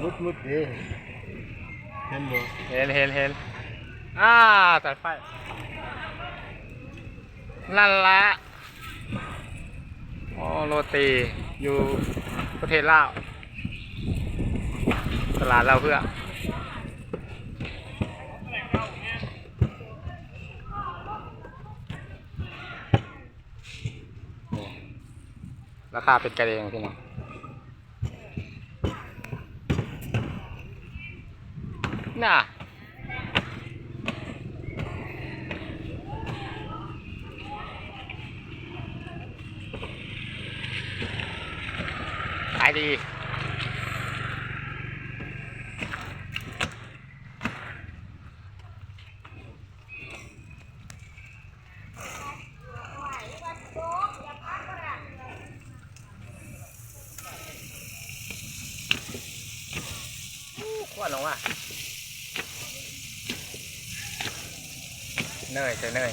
ມືດໆເດ້ ເຫັນບໍ່? ເຫັນ ເຫັນ ເຫັນ ອ່າ ສາຍໄຟ ນັ້ນລະ ໂອ້ ໂລຕີຢູ່ປະເທດລາວ ຕະຫຼາດລາວເພື່ອງ. ລາຄາເປັນກັນເອງພີ່ນ້ອງ ນະ ຂາຍດີ. ຄວັນອອກມາ ເນີຍ ໃສ່ເນີຍ.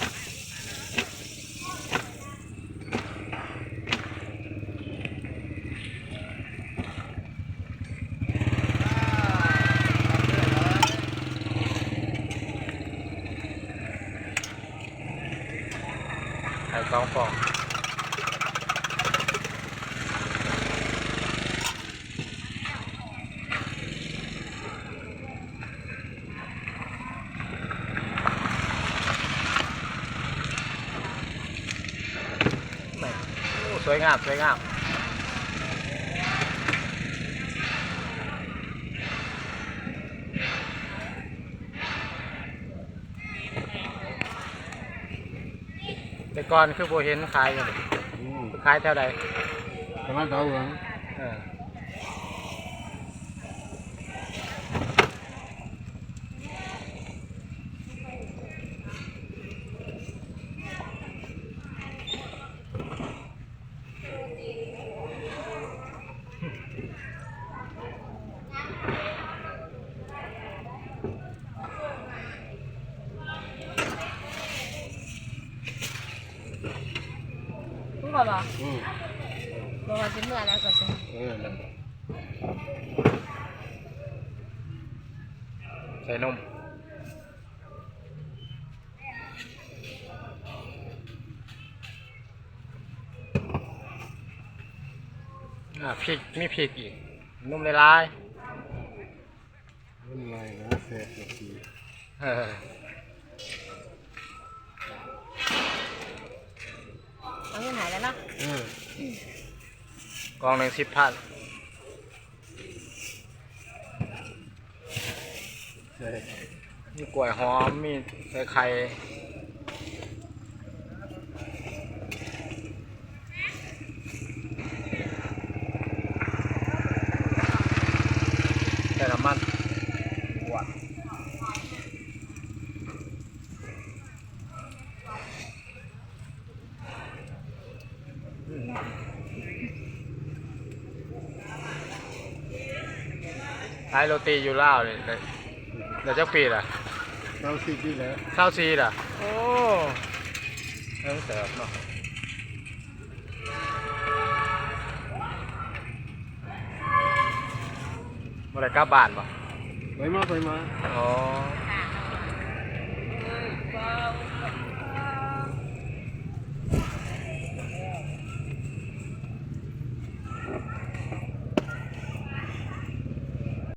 ໃຫ້ສອງຟອງ. ໂອ້ ສວຍງາມ ສວຍງາມ. ແຕ່ກ່ອນຄືບໍ່ເຫັນຂາຍຢູ່ນີ້ ອືມ ຂາຍແຖວໃດ? ຕະຫຼາດດາວເຮືອງ ເອີ. ຮູ້ບໍ່? ອືມ ບໍ່ວ່າຊິເມື່ອແລ້ວກໍຊິ ເອີ ນັ້ນແຫຼະ ໃສ່ນົມ. ອ່າ ພິກ ມີພິກອີກ ນົມຫຼາຍໆ ນົມຫຼາຍນະ ແຊບກວ່າທີ່ ເອີ ເອົາເງິນໃຫ້ແລ້ວເນາະ ເອີ ກ່ອງໜຶ່ງສິບພັນ. ໃສ່ ມີກ້ວຍຫອມ ມີໃສ່ໄຂ່ ໃສ່ນ້ຳມັນ ກວດ. ຂາຍໂລຕີຢູ່ລາວນີ້ໄດ້ ໄດ້ຈັກປີລະ? ຊາວສີ່ປີແລ້ວ. ຊາວສີ່ລະ? ໂອ້ ເຖິງເຕີບເນາະ. ບໍ່ໄດ້ກັບບ້ານບໍ່? ໄປມາ ໄປມາ. ອໍ.